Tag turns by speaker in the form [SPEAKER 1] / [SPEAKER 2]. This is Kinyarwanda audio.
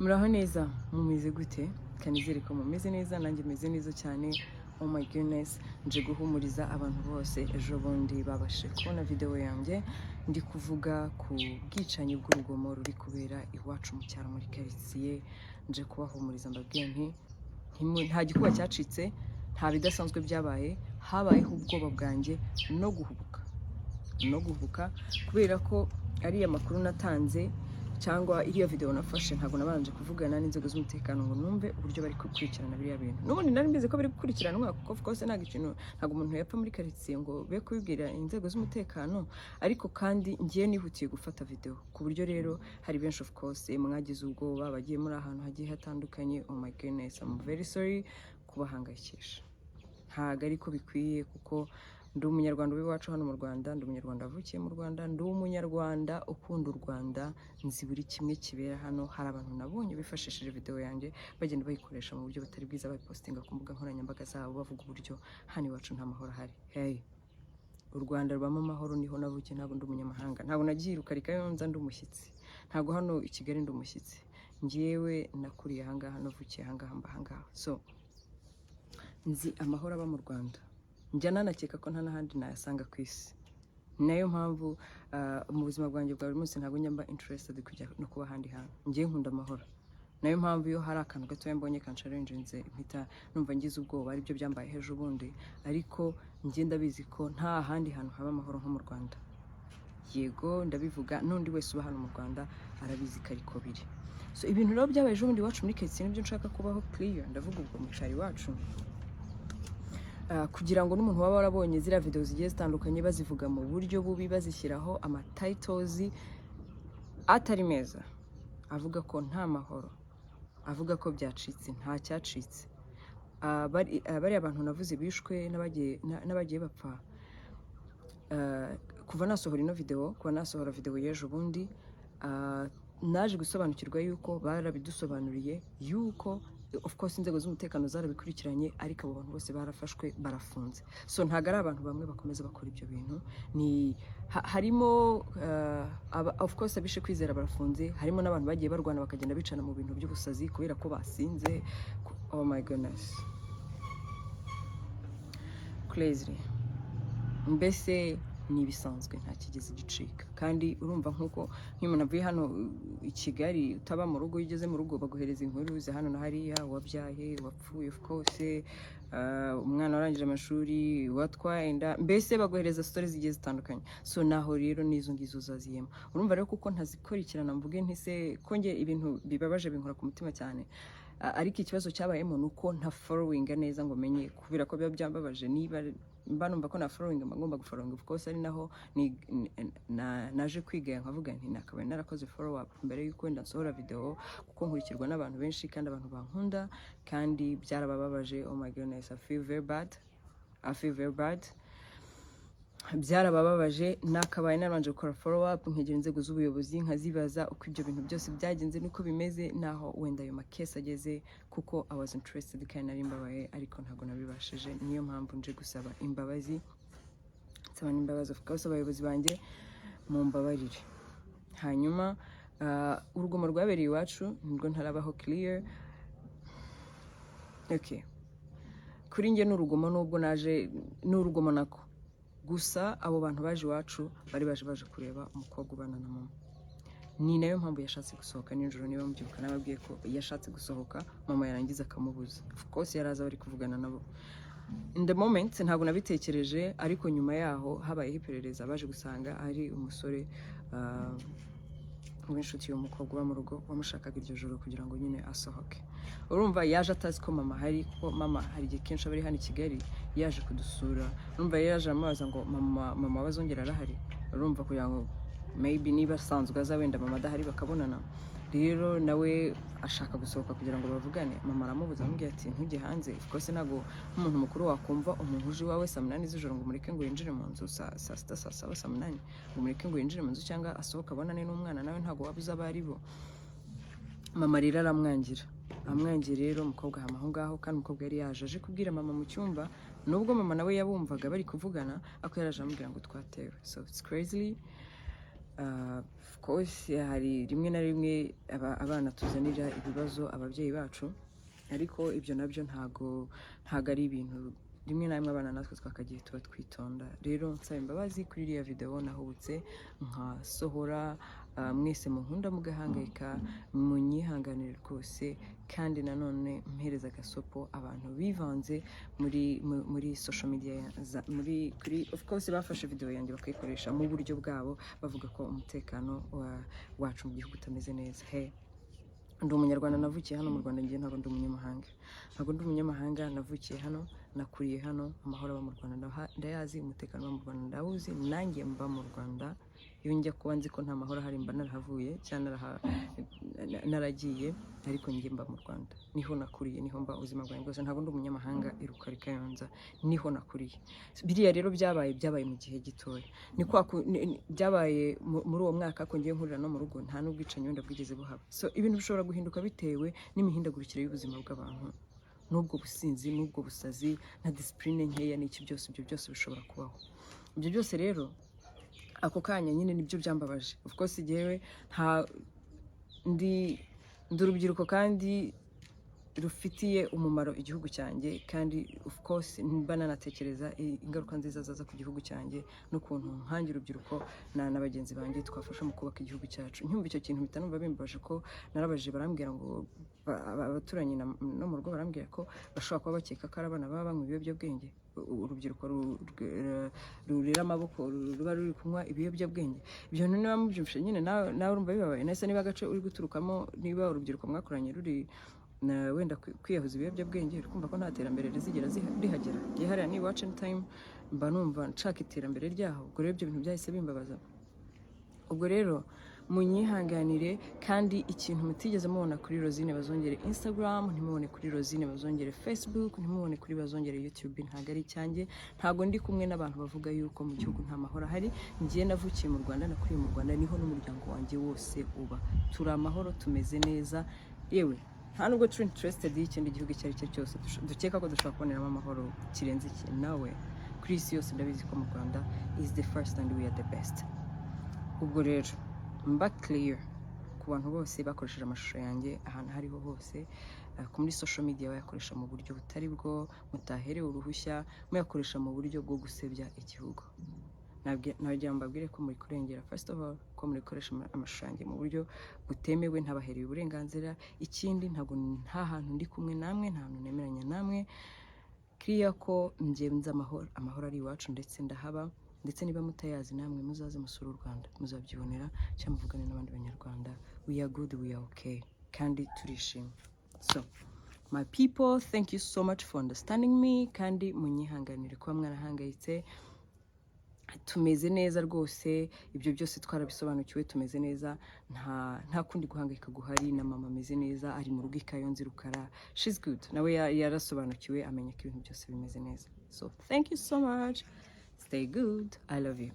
[SPEAKER 1] Muraho neza, mumeze gute? Kanizere ko mumeze neza, nanjye meze neza cyane. Oh my goodness, nje guhumuriza abantu bose ejo bundi babashije kubona video yanjye ndi kuvuga ku bwicanyi bw'urugomo ruri kubera iwacu mu cyaro muri karitsiye. Nje kubahumuriza, mbabwira nti nta gikuba cyacitse, nta bidasanzwe byabaye. Habayeho ubwoba bwanjye no guhubuka kubera ko ariya makuru natanze cyangwa iriya video nafashe, ntabwo nabanje kuvugana n'inzego z'umutekano ngo numve uburyo bari gukurikirana biriya bintu. N'ubundi nari mbizi ko biri gukurikiranwa, kuko of course ntabwo ikintu, ntabwo umuntu yapfa muri karitsiye ngo be kubibwira inzego z'umutekano. Ariko kandi ngiye nihutiye gufata video, ku buryo rero hari benshi of course mwagize ubwoba, bagiye muri ahantu hagiye hatandukanye. Oh my goodness, I'm very sorry kubahangayikisha. Ntabwo ariko bikwiye, kuko ndi Umunyarwanda w'iwacu hano mu Rwanda, ndi Umunyarwanda wavukiye mu Rwanda, ndi Umunyarwanda ukunda u Rwanda, nzi buri kimwe kibera hano. Hari abantu nabonye bifashishije video yanjye, bagenda bayikoresha mu buryo butari bwiza, bayipostinga ku mbuga nkoranyambaga zabo, bavuga uburyo hano iwacu nta mahoro ahari. Hey, u Rwanda rubamo amahoro, niho navukiye, ntabwo ndi umunyamahanga, ntabwo nagiye i Kayonza ndi umushyitsi, ntabwo hano i Kigali ndi umushyitsi. Njyewe nakuriye ahangaha, navukiye ahangaha, mba ahangaha, so nzi amahoro aba mu Rwanda. Njya nanakeka ko nta n'ahandi nayasanga ku isi. Ni nayo mpamvu mu buzima bwanjye bwa buri munsi ntabwo njya mba interested kujya no kuba ahandi hantu. Njye nkunda amahoro, nayo mpamvu iyo hari akantu gatoya mbonye kanchallenginze, mpita numva ngize ubwoba, aribyo byambaye ejo bundi. Ariko njye ndabizi ko nta handi hantu haba amahoro nko mu Rwanda. Yego, ndabivuga, n'undi wese uba hano mu Rwanda arabizi ko ariko biri. So ibintu rero byabaye ejo bundi iwacu muri karitsiye nibyo nshaka kubaho clear. Ndavuga ubwo mu cyaro iwacu, kugira ngo n'umuntu waba warabonye ziriya video zigiye zitandukanye, bazivuga mu buryo bubi, bazishyiraho amatitles atari meza, avuga ko nta mahoro, avuga ko byacitse, nta cyacitse. Bariya bantu navuze bishwe n'abagiye bapfa, kuva nasohora ino video, kuva nasohora video y'ejo bundi, naje gusobanukirwa yuko barabidusobanuriye yuko of course inzego z'umutekano zarabikurikiranye, ariko abo bantu bose barafashwe, barafunze. So ntabwo ari abantu bamwe bakomeza bakora ibyo bintu, ni harimo of course abishe Kwizera barafunze, harimo n'abantu bagiye barwana, bakagenda bicana mu bintu by'ubusazi kubera ko basinze. Oh my goodness, crazy. Mbese ni ibisanzwe, nta kigezi gicika. Kandi urumva nk'uko nk'iyo umuntu avuye hano i Kigali, utaba mu rugo, iyo ugeze mu rugo baguhereza inkuru za hano na hariya: wabyaye, wapfuye, of course, umwana warangije amashuri, watwaye inda, mbese baguhereza stories zigiye zitandukanye. So naho rero n'izo ngizo zaziyemo. Urumva rero, kuko ntazikurikirana, mvuge nti se ko nge ibintu bibabaje binkora ku mutima cyane. Ariko ikibazo cyabayemo ni uko nta followinga neza ngo menye, kubera ko biba byambabaje. Niba mba numva ko na following, mba ngomba gufollowinga of course. Ari naho naje kwiga, nkavuga nti nakabaye narakoze follow up mbere y'uko wenda nsohora video, kuko nkurikirwa n'abantu benshi kandi abantu bankunda, kandi byarabababaje. Oh my goodness, I feel very bad, I feel very bad. Byarabababaje. Nakabaye narabanje gukora follow up, nkegera inzego z'ubuyobozi, nkazibaza uko ibyo bintu byose byagenze n'uko bimeze, naho wenda ayo makesi ageze, kuko I was interested kandi nari mbabaye, ariko ntabwo nabibashije. Niyo mpamvu nje gusaba imbabazi, nsaba n'imbabazi of course abayobozi banjye, mumbabarire. Hanyuma urugomo rwabereye iwacu nirwo ntarabaho clear. Okay, kuri njye ni urugomo, nubwo naje ni urugomo nako gusa. Abo bantu baje iwacu bari baje kureba umukobwa ubana na mama. Ni nayo mpamvu yashatse gusohoka nijoro. Niba mubyibuka, nababwiye ko yashatse gusohoka, mama yarangiza akamubuza. Of course yari azi abari kuvugana nabo. In the moment ntabwo nabitekereje, ariko nyuma yaho habayeho iperereza, baje gusanga ari umusore w'inshuti y'umukobwa uba mu rugo wamushakaga iryo joro kugira ngo nyine asohoke. Urumva yaje atazi ko mama ahari, kuko mama hari igihe kenshi aba ari hano i Kigali yaje kudusura. Urumva yari yaje amubaza ngo mama wazongera arahari, urumva kugira ngo maybe niba asanzwe aza wenda mama adahari bakabonana. Rero nawe ashaka gusohoka kugira ngo bavugane, mama aramubuza, amubwira ati: "Ntujye hanze." Of course ntabwo nk'umuntu mukuru wakumva umuntu uje iwawe saa 8 z'ijoro ngo umureke ngo yinjire mu nzu, saa 6, saa 7, saa 8, ngo umureke ngo yinjire mu nzu cyangwa asohoke abonane n'umwana nawe, ntabwo waba uzi abo ari bo. Mama rero aramwangira. Amwangiye rero, umukobwa ahama aho ngaho. Kandi umukobwa yari yaje aje kubwira mama mu cyumba, nubwo mama nawe yabumvaga bari kuvugana, ariko yaraje amubwira ngo twatewe. So it's crazy. Of course hari rimwe na rimwe abana tuzanira ibibazo ababyeyi bacu, ariko ibyo nabyo ntago ari ibintu. Rimwe na rimwe abana natwe twakagiye tuba twitonda. Rero nsaba imbabazi kuri iriya video nahubutse nkasohora, mwese munkunda mugahangayika, munyihanganire rwose. Kandi nanone mpereza agasopo abantu bivanze muri social media muri kuri, of course bafashe video yanjye bakayikoresha mu buryo bwabo, bavuga ko umutekano wacu mu gihugu utameze neza. He, ndi Umunyarwanda, navukiye hano mu Rwanda. Ngiye ntabwo ndi umunyamahanga, ntabwo ndi umunyamahanga. Navukiye hano, nakuriye hano. Amahoro aba mu Rwanda ndayazi, umutekano uba mu Rwanda ndawuzi. Nanjye mba mu Rwanda. Iyo njya kuba nzi ko nta mahoro ahari, mba narahavuye cyangwa naragiye, ariko njye mba mu Rwanda, niho nakuriye, niho mba ubuzima bwanjye bwose. Ntabwo ndi umunyamahanga. I Rukara, i Kayonza niho nakuriye. Biriya rero byabaye mu gihe gitoya, ni kwa byabaye muri uwo mwaka ko ngiye nkurira no mu rugo, nta n'ubwicanyi wenda bwigeze buhaba. So ibintu bishobora guhinduka bitewe n'imihindagurikire y'ubuzima bw'abantu, n'ubwo businzi, n'ubwo busazi, na discipline nkeya n'iki byose. Ibyo byose bishobora kubaho. Ibyo byose rero ako kanya nyine nibyo byambabaje. Of course jyewe nta ndi urubyiruko kandi rufitiye umumaro igihugu cyanjye, kandi of course mba nanatekereza ingaruka nziza zaza ku gihugu cyanjye n'ukuntu nkanjye urubyiruko na bagenzi banjye twafasha mu kubaka igihugu cyacu. Nkumva icyo kintu mpita numva bimbabaje, ko narabajije barambwira ngo abaturanyi no mu rugo barambwira ko bashobora kuba bakeka ko ari abana baba banywa ibiyobyabwenge, urubyiruko rurera amaboko ruba ruri kunywa ibiyobyabwenge. Ibyo bintu niba mubyumvishe nyine nawe urumva bibabaye. Nese niba agace uri guturukamo, niba urubyiruko mwakoranye ruri na wenda kwiyahuza ibiyobyabwenge, uri kumva ko nta terambere rizigera rihagera. Njye hariya ni iwacu, anytime mba numva nshaka iterambere ryaho. Ubwo rero ibyo bintu byahise bimbabaza. Ubwo rero munyihanganire. Kandi ikintu mutigeze mubona kuri Rosine Bazongere Instagram, ntimubone kuri Rosine Bazongere Facebook, ntimubone kuri Bazongere YouTube, ntabwo ari icyanjye. Ntabwo ndi kumwe n'abantu bavuga yuko mu gihugu nta mahoro ahari. Ngiye navukiye mu Rwanda, nakuriye mu Rwanda, niho n'umuryango wanjye wose uba. Turi amahoro, tumeze neza. Yewe, nta nubwo turi interested y'ikindi gihugu icyo ari cyo cyose dukeka ko dushobora kuboneramo amahoro kirenze iki. Nawe kuri isi yose ndabizi ko mu Rwanda is the first and we are the best. Ubwo rero mba clear ku bantu bose bakoresheje amashusho yanjye ahantu aho ariho hose, muri social media, bayakoresha mu buryo butari bwo, mutaherewe uruhushya, muyakoresha mu buryo bwo gusebya igihugu. Nagira ngo mbabwire ko muri kurengera. First of all, ko muri gukoresha amashusho yanjye mu buryo butemewe, ntabahereye uburenganzira. Ikindi, ntabwo nta hantu ndi kumwe namwe, nta hantu nemeranya namwe. Clear ko njye nzi amahoro, amahoro ari iwacu, ndetse ndahaba. Ndetse niba mutayazi namwe muzaze musure u Rwanda, muzabyibonera, cyangwa muvugane n'abandi Banyarwanda. We are good, we are okay, kandi turishimye. So my people, thank you so much for understanding me, kandi munyihanganire kuba mwarahangayitse. Tumeze neza rwose, ibyo byose twarabisobanukiwe, tumeze neza, nta kundi guhangayika guhari. Na mama ameze neza, ari mu rugo i Kayonza i Rukara. She's good, nawe yarasobanukiwe, amenya ko ibintu byose bimeze neza. So thank you so much, stay good, I love you.